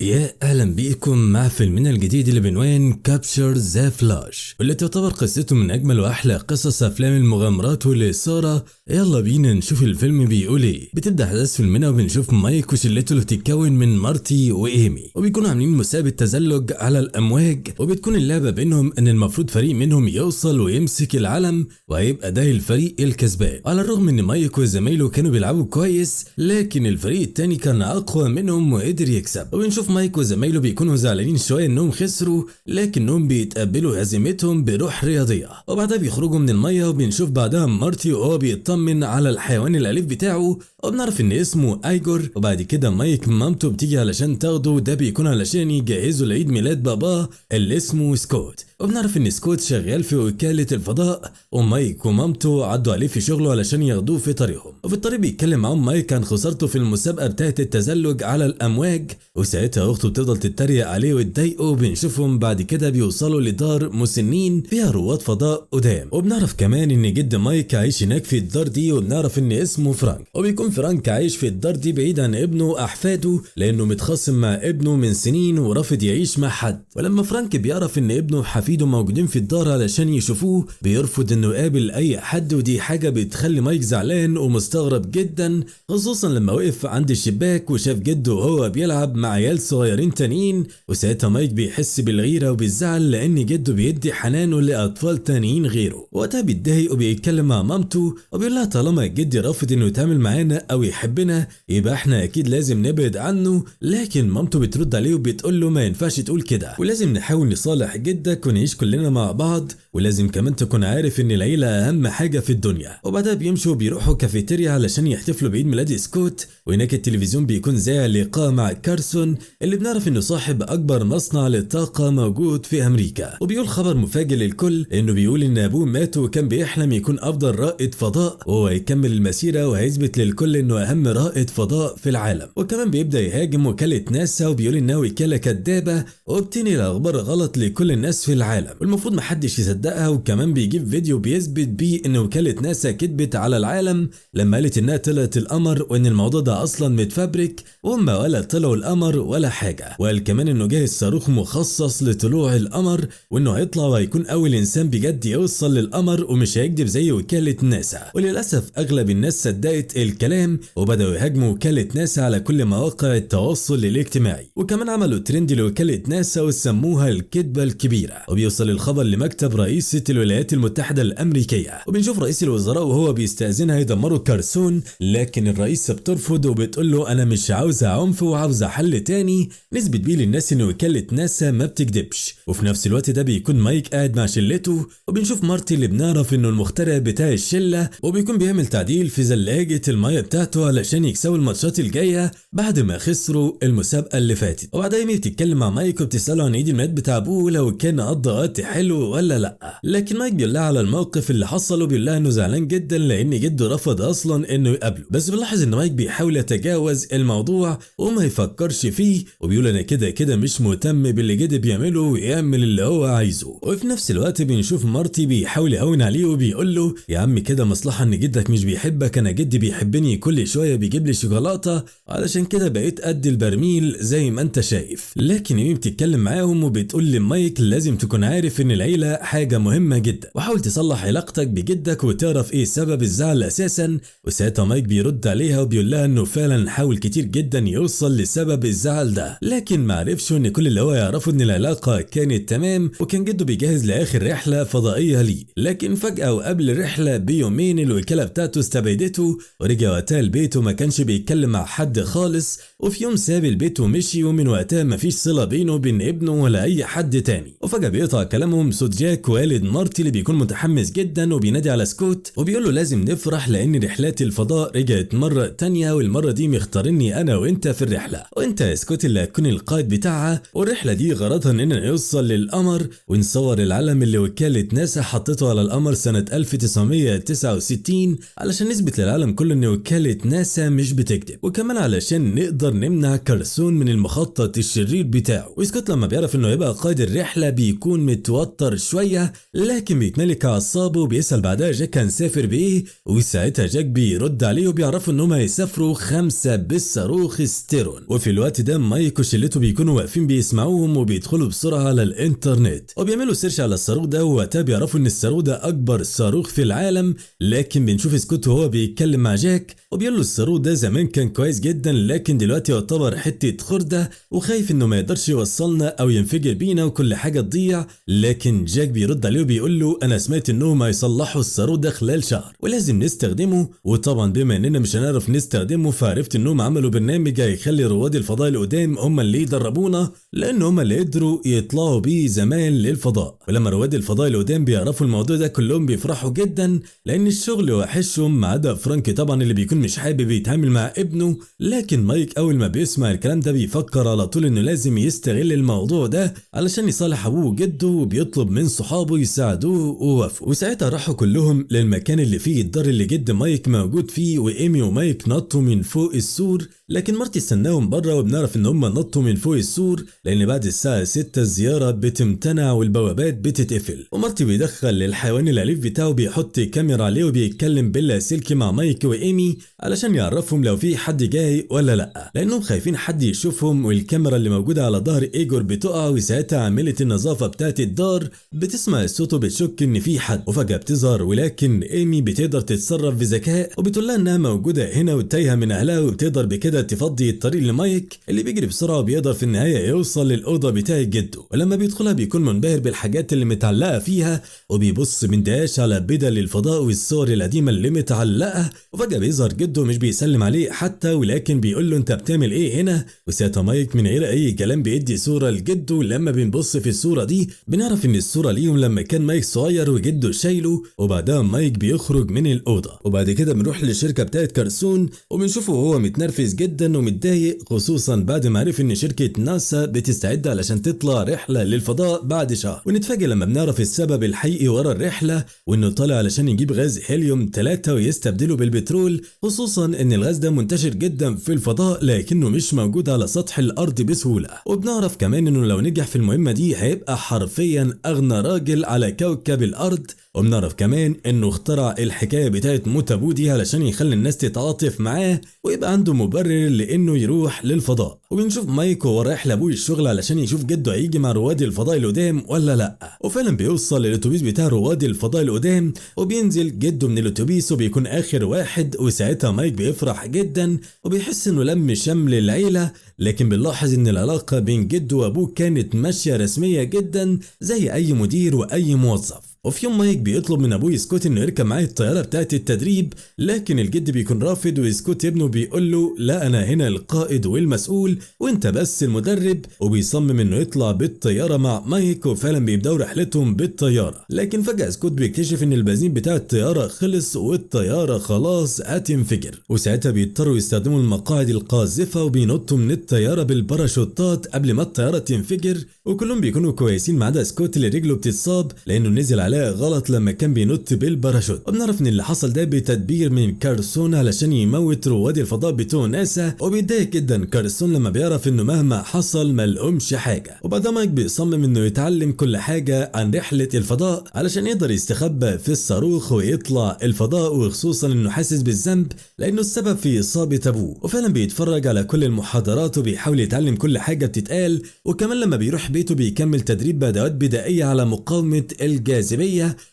يا اهلا بيكم مع فيلمنا الجديد اللي بعنوان Capture the Flash، واللي تعتبر قصته من اجمل واحلى قصص افلام المغامرات والاثارة. يلا بينا نشوف الفيلم بيقول ايه. بتبدا احداث فيلمنا وبنشوف مايك وشلته اللي بتتكون من مارتي وايمي، وبيكونوا عاملين مسابقة تزلج على الامواج، وبتكون اللعبة بينهم ان المفروض فريق منهم يوصل ويمسك العلم وهيبقى ده الفريق الكسبان. على الرغم ان مايك وزمايله كانوا بيلعبوا كويس، لكن الفريق التاني كان اقوى منهم وقدر يكسب. وبنشوف مايك وزمايله بيكونوا زعلانين شوية انهم خسروا، لكنهم بيتقبلوا هزيمتهم بروح رياضية. وبعدها بيخرجوا من المية، وبنشوف بعدها مارتي وهو بيطمن على الحيوان الاليف بتاعه، وبنعرف ان اسمه ايجور. وبعد كده مايك مامته بتيجي علشان تاخده، وده بيكون علشان يجهزوا لعيد ميلاد باباه اللي اسمه سكوت. وبنعرف ان سكوت شغال في وكالة الفضاء، ومايك ومامته عدوا عليه في شغله علشان ياخدوه في طريقهم. وفي الطريق بيتكلم معاهم مايك عن خسارته في المسابقة بتاعه التزلج على الامواج، وساعتها اخته بتفضل تتريق عليه وتضايقه. بنشوفهم بعد كده بيوصلوا لدار مسنين فيها رواد فضاء قدام، وبنعرف كمان ان جد مايك عايش هناك في الدار دي، وبنعرف ان اسمه فرانك. وبيكون فرانك عايش في الدار دي بعيد عن ابنه واحفاده، لانه متخاصم مع ابنه من سنين ورافض يعيش مع حد. ولما فرانك بيعرف ان ابنه وحفيده موجودين في الدار علشان يشوفوه، بيرفض انه يقابل اي حد، ودي حاجة بتخلي مايك زعلان ومستغرب جدا، خصوصا لما وقف عند الشباك وشاف جده وهو بيلعب مع عيال صغيرين تانيين. وساعتها مايك بيحس بالغيره وبالزعل لان جده بيدي حنانه لاطفال تانيين غيره. وقتها بيتضايق وبيتكلم مع مامته وبيقول لها طالما جدي رافض انه يتعامل معانا او يحبنا يبقى احنا اكيد لازم نبعد عنه. لكن مامته بترد عليه وبتقول له ما ينفعش تقول كده، ولازم نحاول نصالح جدك ونعيش كلنا مع بعض، ولازم كمان تكون عارف ان العيلة اهم حاجة في الدنيا. وبعدها بيمشوا بيروحوا كافيتيريا علشان يحتفلوا بعيد ميلاد سكوت، وهناك التلفزيون بيكون زي لقاء مع كارسون اللي بنعرف انه صاحب اكبر مصنع للطاقة موجود في امريكا. وبيقول خبر مفاجئ للكل، انه بيقول ان ابوه مات وكان بيحلم يكون افضل رائد فضاء، وهو هيكمل المسيرة وهيثبت للكل انه اهم رائد فضاء في العالم. وكمان بيبدا يهاجم وكالة ناسا وبيقول انها وكالة كدابه وبتنقل اخبار غلط لكل الناس في العالم، والمفروض محدش يصدقها. وكمان بيجيب فيديو بيثبت بيه ان وكالة ناسا كدبت على العالم لما قالت انها طلعت القمر، وان الموضوع ده اصلا متفبرك وهم ولا طلعوا القمر ولا حاجة. وقال كمان انه جاهز صاروخ مخصص لطلوع القمر، وانه هيطلع وهيكون اول انسان بجد يوصل للقمر ومش هيكدب زي وكالة ناسا. وللاسف اغلب الناس صدقت الكلام وبداوا يهاجموا وكالة ناسا على كل مواقع التواصل الاجتماعي، وكمان عملوا ترند لوكالة ناسا وسموها الكذبة الكبيرة. وبيوصل الخبر لمكتب رئيسه الولايات المتحدة الامريكية، وبنشوف رئيس الوزراء وهو بيستاذنها يدمروا كارسون، لكن الرئيسة بترفض وبتقول له انا مش عاوزه عنف وعاوزه حل تاني نثبت بيه للناس ان وكالة ناسا ما بتكذبش. وفي نفس الوقت ده بيكون مايك قاعد مع شلته، وبنشوف مارتي اللي بنعرف انه المخترع بتاع الشلة، وبيكون بيعمل تعديل في زلاجه المية بتاعته علشان يكسبوا الماتشات الجاية بعد ما خسروا المسابقة اللي فاتت. وبعدها ايمي بتتكلم مع مايك وبتساله عن عيد الميلاد بتاع ابوه لو كان قضى وقت حلو ولا لا، لكن مايك بيقول لها على الموقف اللي حصل وبيقول لها انه زعلان جدا لان جده رفض اصلا انه يقابله. بس بنلاحظ ان مايك بيحاول يتجاوز الموضوع وما يفكرش فيه، وبيقول انا كده كده مش مهتم باللي جدي بيعمله ويعمل اللي هو عايزه. وفي نفس الوقت بنشوف مارتي بيحاول يهون عليه وبيقول له يا عم كده مصلحة ان جدك مش بيحبك، انا جدي بيحبني كل شوية بيجيب لي شوكولاتة علشان كده بقيت قد البرميل زي ما انت شايف. لكن ايمي بتتكلم معاهم وبتقول لمايك لازم تكون عارف ان العيلة حاجة مهمة جدا، وحاول تصلح علاقتك بجدك وتعرف ايه سبب الزعل اساسا. وساعتها مايك بيرد عليها وبيقول لها انه فعلا حاول كتير جدا يوصل لسبب الزعل ده، لكن ما عرفش ان كل اللي هو يعرفه ان العلاقة كانت تمام وكان جده بيجهز لاخر رحله فضائية ليه. لكن فجاة وقبل الرحلة بيومين الوكالة بتاعته استبعدته ورجع وقتها البيت وما كانش بيتكلم مع حد خالص، وفي يوم ساب البيت ومشي، ومن وقتها مفيش صله بينه وبين ابنه ولا اي حد تاني. وفجاة بيقطع كلامهم صوت جاك والد مارتي اللي بيكون متحمس جدا وبينادي على سكوت وبيقول له لازم نفرح لان رحلات الفضاء رجعت مرة تانية، والمرة دي مختارني انا وانت في الرحلة، وانت يا سكوت اللي هتكون القائد بتاعها، والرحلة دي غرضها اننا نوصل للقمر ونصور العلم اللي وكالة ناسا حطته على القمر سنة 1969 علشان نثبت للعالم كله ان وكالة ناسا مش بتكذب، وكمان علشان نقدر نمنع كارسون من المخطط الشرير بتاعه. وسكوت لما بيعرف انه يبقى قائد الرحلة بيكون متوتر شوية، لكن بيتملك اعصابه وبيسال بعدها جاك هنسافر بايه، وساعتها جاك بيرد عليه وبيعرفوا انهم هيسافروا 5 بالصاروخ ستيرون. وفي الوقت ده مايك مايك وشلته بيكونوا واقفين بيسمعوهم وبيدخلوا بسرعة على الانترنت وبيعملوا search على الصاروخ ده، ووقتها بيعرفوا ان الصاروخ ده اكبر صاروخ في العالم. لكن بنشوف سكوت وهو بيتكلم مع جاك وبيقول له الصاروخ ده زمان كان كويس جدا، لكن دلوقتي يعتبر حتة خرده وخايف انه ما يقدرش يوصلنا او ينفجر بينا وكل حاجة تضيع. لكن جاك بيرد عليه وبيقول له انا سمعت انهم هيصلحوا الصاروخ ده خلال شهر ولازم نستخدمه، وطبعا بما اننا مش هنعرف نستخدمه فعرفت انهم عملوا برنامج هيخلي رواد الفضاء القدام هم اللي يدربونا، لان هم اللي قدروا يطلعوا بيه زمان للفضاء. ولما رواد الفضاء القدام بيعرفوا الموضوع ده كلهم بيفرحوا جدا لان الشغل وحشهم، ما عدا فرانك طبعا اللي بيكون مش حابب يتعامل مع ابنه. لكن مايك اول ما بيسمع الكلام ده بيفكر على طول انه لازم يستغل الموضوع ده علشان يصالح ابوه وجده، وبيطلب من صحابه يساعدوه ووافقوا. وساعتها راحوا كلهم للمكان اللي فيه الدار اللي جد مايك موجود فيه، وايمي ومايك نطوا من فوق السور، لكن مارتي استناهم بره. وبنعرف ان هم نطوا من فوق السور لان بعد الساعة 6 الزيارة بتمتنع والبوابات بتتقفل. ومارتي بيدخل للحيوان الاليف بتاعه بيحط كاميرا عليه وبيتكلم باللاسلكي مع مايك وايمي علشان يعرفهم لو في حد جاي ولا لا، لانهم خايفين حد يشوفهم. والكاميرا اللي موجودة على ظهر ايجور بتقع، وساعتها عامله النظافة بتاعت الدار بتسمع الصوت وبتشك ان في حد، وفجاة بتظهر. ولكن ايمي بتقدر تتصرف بذكاء وبتقول لها انها موجودة هنا وتايهه من اهلها، وبتقدر بكده تفضي الطريق لمايك اللي بيجري بسرعة وبيقدر في النهاية يوصل للاوضه بتاعه جده. ولما بيدخلها بيكون منبهر بالحاجات اللي متعلقه فيها، وبيبص من دهاش على بدل الفضاء والصور القديمة اللي متعلقه. وفجاة بيظهر جده مش بيسلم عليه حتى، ولكن بيقول له انت بتعمل ايه هنا؟ وساعتها مايك من غير اي كلام بيدي صوره لجده. لما بنبص في الصورة دي بنعرف ان الصورة ليهم لما كان مايك صغير وجده شايله. وبعدها مايك بيخرج من الاوضة، وبعد كده بنروح للشركة بتاعت كارسون وبنشوفه وهو متنرفز جدا ومتضايق، خصوصا بعد ما عرف ان شركة ناسا بتستعد علشان تطلع رحله للفضاء بعد شهر. ونتفاجئ لما بنعرف السبب الحقيقي ورا الرحلة، وانه طالع علشان يجيب غاز هيليوم 3 ويستبدله بالبترول، خصوصا ان الغاز ده منتشر جدا في الفضاء لكنه مش موجود على سطح الارض بسهولة. وبنعرف كمان انه لو نجح في المهمة دي هيبقى حرفيا اغنى راجل على كوكب الارض. وبنعرف كمان انه اخترع الحكاية بتاعت موت ابوه دي علشان يخلي الناس تتعاطف معاه ويبقى عنده مبرر لانه يروح للفضاء. وبنشوف مايك وهو رايح لابوه الشغل علشان يشوف جده هيجي مع رواد الفضاء القدام ولا لا. وفعلا بيوصل للاتوبيس بتاع رواد الفضاء القدام، وبينزل جده من الاتوبيس وبيكون اخر واحد. وساعتها مايك بيفرح جدا وبيحس انه لم شمل العيلة، لكن بنلاحظ ان العلاقة بين جده وابوه كانت ماشية رسمية جدا زي اي مدير واي موظف. وفي يوم مايك بيطلب من ابوه سكوت انه يركب معاه الطيارة بتاعت التدريب، لكن الجد بيكون رافض، وسكوت ابنه بيقول له لا انا هنا القائد والمسؤول وانت بس المدرب، وبيصمم انه يطلع بالطيارة مع مايك. وفعلا بيبداوا رحلتهم بالطيارة، لكن فجاة سكوت بيكتشف ان البنزين بتاع الطيارة خلص والطياره خلاص هتنفجر، وساعتها بيضطروا يستخدموا المقاعد القاذفه وبينطوا من الطيارة بالباراشوتات قبل ما الطيارة تنفجر. وكلهم بيكونوا كويسين ما عدا سكوت اللي رجله بتتصاب لانه نزل عليها غلط لما كان بينط بالباراشوت. وبنعرف ان اللي حصل ده بتدبير من كارسون علشان يموت رواد الفضاء بتوع ناسا، وبيتضايق جدا كارسون لما بيعرف انه مهما حصل ما لقمش حاجة. وبعدها مايك بيصمم انه يتعلم كل حاجة عن رحله الفضاء علشان يقدر يستخبى في الصاروخ ويطلع الفضاء، وخصوصا انه حاسس بالذنب لانه السبب في اصابه ابوه. وفعلا بيتفرج على كل المحاضرات وبيحاول يتعلم كل حاجة بتتقال، وكمان لما بيروح بيته بيكمل تدريب بادوات بدائية على مقاومة الجاذبية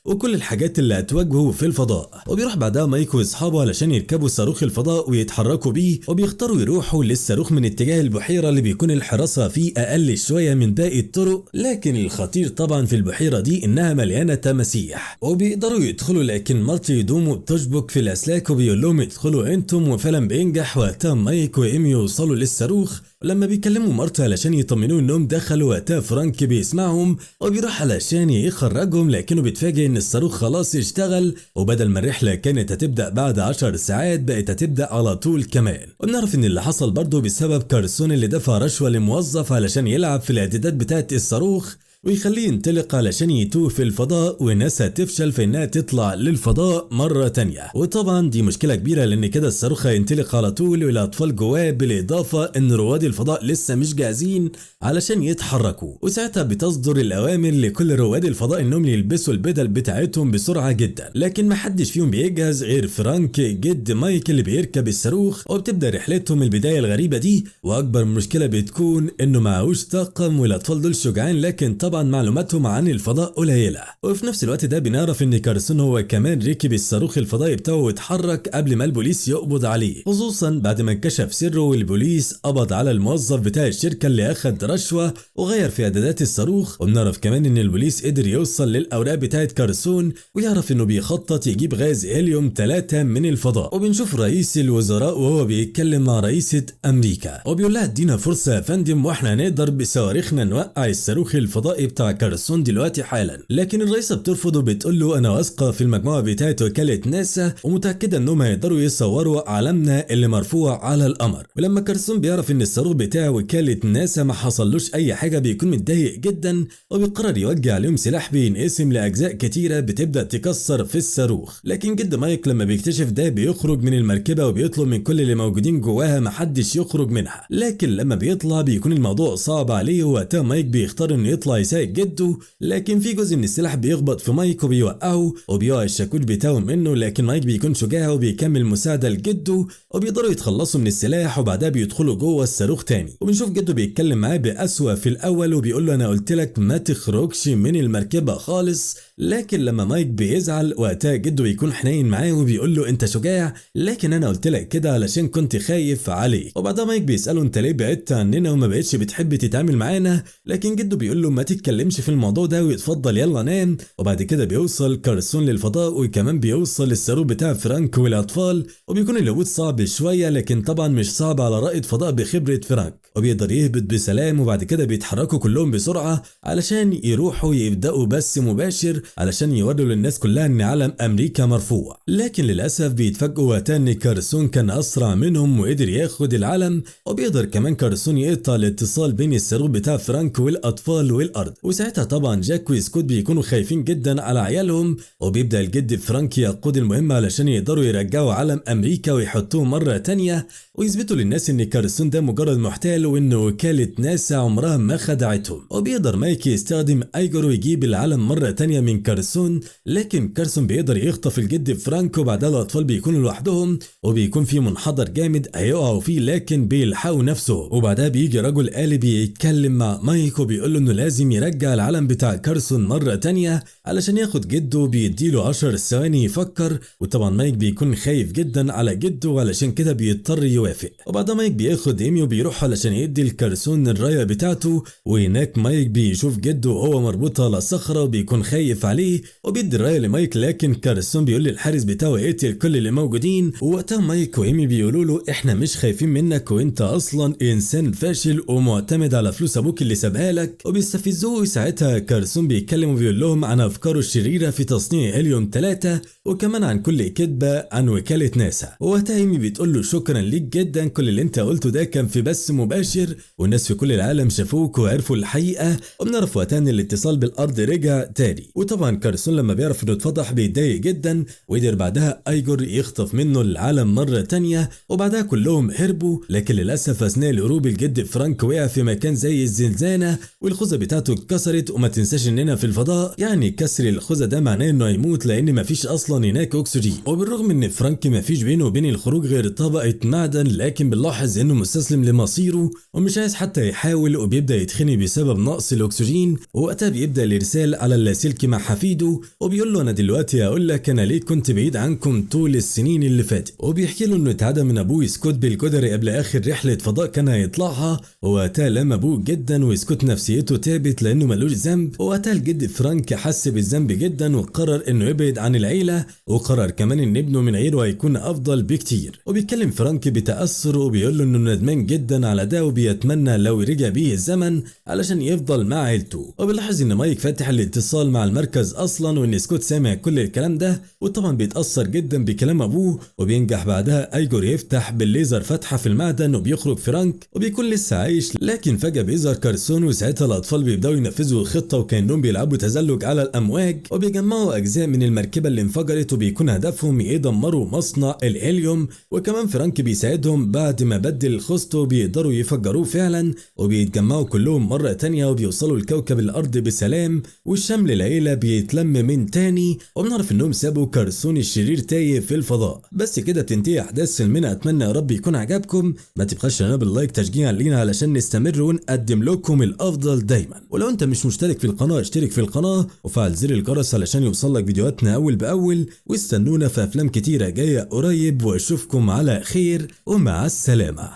وكل الحاجات اللي هتواجهه في الفضاء. وبيروح بعدها مايك واصحابه علشان يركبوا صاروخ الفضاء ويتحركوا بيه، وبيختاروا يروحوا للصاروخ من اتجاه البحيرة اللي بيكون الحراسة فيه اقل شوية من باقي الطرق، لكن الخطير طبعا في البحيرة دي انها مليانة تماسيح وبيقدروا يدخلوا، لكن مارتي هدومه بتشبك في الاسلاك وبيقول لهم ادخلوا انتم، وفعلا بينجح. وقتها مايك وايمي يوصلوا للصاروخ، ولما بيكلموا مارتي علشان يطمنوه انهم دخلوا وقتها فرانك بيسمعهم وبيروح علشان يخرجهم، لكنه بيتفاجئ ان الصاروخ خلاص اشتغل، وبدل ما الرحلة كانت هتبدا بعد 10 ساعات بقت هتبدا على طول كمان. وبنعرف ان اللي حصل برضه بسبب كارسون اللي دفع رشوة لموظف علشان يلعب في الاعدادات بتاعه الصاروخ، ويخليه ينطلق علشان يتوه في الفضاء، وناسا تفشل في انها تطلع للفضاء مرة تانية. وطبعا دي مشكلة كبيرة لان كده الصاروخ هينطلق على طول والاطفال جواه، بالاضافة ان رواد الفضاء لسه مش جاهزين علشان يتحركوا. وساعتها بتصدر الاوامر لكل رواد الفضاء انهم يلبسوا البدل بتاعتهم بسرعة جدا، لكن محدش فيهم بيجهز غير فرانك جد مايك اللي بيركب الصاروخ، وبتبدا رحلتهم البداية الغريبة دي. واكبر مشكلة بتكون انه معهوش طاقم والاطفال دول شجعان، لكن طبعا معلوماتهم عن الفضاء قليله. وفي نفس الوقت ده بنعرف ان كارسون هو كمان ركب الصاروخ الفضائي بتاعه واتحرك قبل ما البوليس يقبض عليه، خصوصا بعد ما انكشف سره والبوليس قبض على الموظف بتاع الشركة اللي اخد رشوة وغير في اعدادات الصاروخ. وبنعرف كمان ان البوليس قدر يوصل للاوراق بتاعه كارسون ويعرف انه بيخطط يجيب غاز هيليوم 3 من الفضاء. وبنشوف رئيس الوزراء وهو بيتكلم مع رئيسة امريكا وبيقول لها ادينا فرصة يا فندم واحنا نقدر بصواريخنا نوقع الصاروخ الفضائي بتاع كارسون دلوقتي حالا، لكن الرئيسة بترفض وبتقول له انا واثقة في المجموعة بتاعه وكالة ناسا ومتأكدة انهم هيقدروا يصوروا علمنا اللي مرفوع على القمر. ولما كارسون بيعرف ان الصاروخ بتاع وكالة ناسا ما حصلوش اي حاجة بيكون متضايق جدا، وبيقرر يوجه عليهم سلاح بينقسم لاجزاء كتيرة بتبدأ تكسر في الصاروخ. لكن جد مايك لما بيكتشف ده بيخرج من المركبة وبيطلب من كل اللي موجودين جواها محدش يخرج منها، لكن لما بيطلع بيكون الموضوع صعب عليه. وقتها مايك بيختار انه يطلع يساعد جده، لكن في جزء من السلاح بيخبط في مايك وبيوقعه وبيقع الشاكوش بتاعه منه، لكن مايك بيكون شجاع وبيكمل مساعدة لجده وبيقدروا يتخلصوا من السلاح. وبعدها بيدخلوا جوه الصاروخ تاني، وبنشوف جده بيتكلم معاه بأسوأ في الاول وبيقول له انا قلت لك ما تخرجش من المركبة خالص، لكن لما مايك بيزعل وقتها جده بيكون حنين معاه وبيقول له انت شجاع لكن انا قلت لك كده علشان كنت خايف عليك. وبعدها مايك بيساله انت ليه بعدت عننا وما بقتش بتحب تتعامل معانا، لكن جده بيقول له ما تتكلمش في الموضوع ده ويتفضل يلا نام. وبعد كده بيوصل كارسون للفضاء وكمان بيوصل الصاروخ بتاع فرانك والاطفال، وبيكون الهبوط صعب شوية لكن طبعا مش صعب على رائد فضاء بخبره فرانك، وبيقدر يهبط بسلام. وبعد كده بيتحركوا كلهم بسرعة علشان يروحوا يبداوا بث مباشر علشان يوروا للناس كلها ان علم امريكا مرفوع، لكن للاسف بيتفاجئوا وقتها ان كارسون كان اسرع منهم وقدر ياخد العلم، وبيقدر كمان كارسون يقطع الاتصال بين الصاروخ بتاع فرانك والاطفال والارض. وساعتها طبعا جاك وسكوت بيكونوا خايفين جدا على عيالهم، وبيبدا الجد فرانك يقود المهمة علشان يقدروا يرجعوا علم امريكا ويحطوه مرة تانية ويثبتوا للناس ان كارسون ده مجرد محتال وان وكالة ناسا عمرها ما خدعتهم. وبيقدر مايك يستخدم ايجر ويجيب العلم مرة تانية من كارسون، لكن كارسون بيقدر يخطف الجد فرانك، وبعدها الاطفال بيكونوا لوحدهم وبيكون في منحدر جامد هيقعوا فيه لكن بيلحقوا نفسه. وبعدها بيجي رجل آلي بيتكلم مع مايك وبيقول له انه لازم يرجع العلم بتاع كارسون مرة تانية علشان ياخد جده، بيديله 10 ثواني يفكر، وطبعا مايك بيكون خايف جدا على جده علشان كده بيضطر يوافق. وبعدها مايك بياخد ايمي وبيروح علشان يدي لكارسون الراية بتاعته، وهناك مايك بيشوف جده وهو مربوط على صخرة وبيكون خايف عليه وبيدي الراية لمايك، لكن كارسون بيقول للحارس بتاعه اقتل كل اللي موجودين. ووقتها مايك وايمي بيقولوا له احنا مش خايفين منك وانت اصلا انسان فاشل ومعتمد على فلوس ابوك اللي سابها لك، وبيستفزوه. وساعتها كارسون بيتكلم وبيقول لهم عن افكاره الشريرة في تصنيع هيليوم 3 وكمان عن كل كذبه عن وكالة ناسا. ووقتها ايمي بتقول له شكرا ليك جدا، كل اللي انت قلته ده كان في بث مباشر والناس في كل العالم شافوك وعرفوا الحقيقة. وبنعرف وقتها ان الاتصال بالارض رجع تاني. وطبعا كارسون لما بيعرف انه اتفضح بيتضايق جدا، وقدر بعدها ايجور يخطف منه العلم مرة تانية، وبعدها كلهم هربوا. لكن للاسف اثناء الهروب الجد فرانك وقع في مكان زي الزنزانة والخوذه بتاعته اتكسرت. وما تنساش اننا في الفضاء، يعني كسر الخوذه ده معناه انه هيموت لان مفيش اصلا هناك اكسجين. وبالرغم ان فرانك مفيش بينه وبين الخروج غير طبقه معدن، لكن بنلاحظ انه مستسلم لمصيره ومش عايز حتى يحاول، وبيبدا يتخنق بسبب نقص الاكسجين. ووقتها بيبدا الارسال على اللاسلكي مع حفيده وبيقول له انا دلوقتي هقول لك انا ليه كنت بعيد عنكم طول السنين اللي فاتت. وبيحكي له انه اتعدى من ابوه سكوت بالجدري قبل اخر رحله فضاء كان هيطلعها، ووقتها لام ابوه جدا وسكوت نفسيته تعبت لانه ملوش ذنب. ووقتها الجد فرانك حس بالذنب جدا وقرر انه يبعد عن العيلة، وقرر كمان ان ابنه من غيره هيكون افضل بكتير. وبيتكلم فرانك بتاثر وبيقول له انه ندمان جدا على ده وبيتمنى لو رجع بيه الزمن علشان يفضل مع عيلته. وبيلاحظ ان مايك فاتح الاتصال مع المركز اصلا وان سكوت سامع كل الكلام ده، وطبعا بيتاثر جدا بكلام ابوه. وبينجح بعدها ايجور يفتح بالليزر فتحه في المعدن وبيخرج فرانك وبيكون لسه عايش، لكن فجاة بيظهر كارسون وساعتها الاطفال بيبداوا وبيبداوا ينفذوا الخطة وكانهم بيلعبوا تزلج على الامواج، وبيجمعوا اجزاء من المركبة اللي انفجرت، وبيكون هدفهم يدمروا مصنع الهيليوم. وكمان فرانك بيساعدهم بعد ما بدل خوذته بيقدروا يفجروه فعلا، وبيتجمعوا كلهم مرة تانية وبيوصلوا لكوكب الارض بسلام، والشمل العيلة بيتلم من تاني، وبنعرف انهم سابوا كارسون الشرير تايه في الفضاء. بس كده بتنتهي احداث فيلمنا. اتمنى يا رب يكون عجبكم، ما تبخلش لنا بال like تشجيعا لينا علشان نستمر ونقدم لكم الافضل دايما. ولو انت مش مشترك في القناة اشترك في القناة وفعل زر الجرس علشان يوصلك فيديوهاتنا اول باول، واستنونا في افلام كتيرة جاية قريب، واشوفكم على خير ومع السلامة.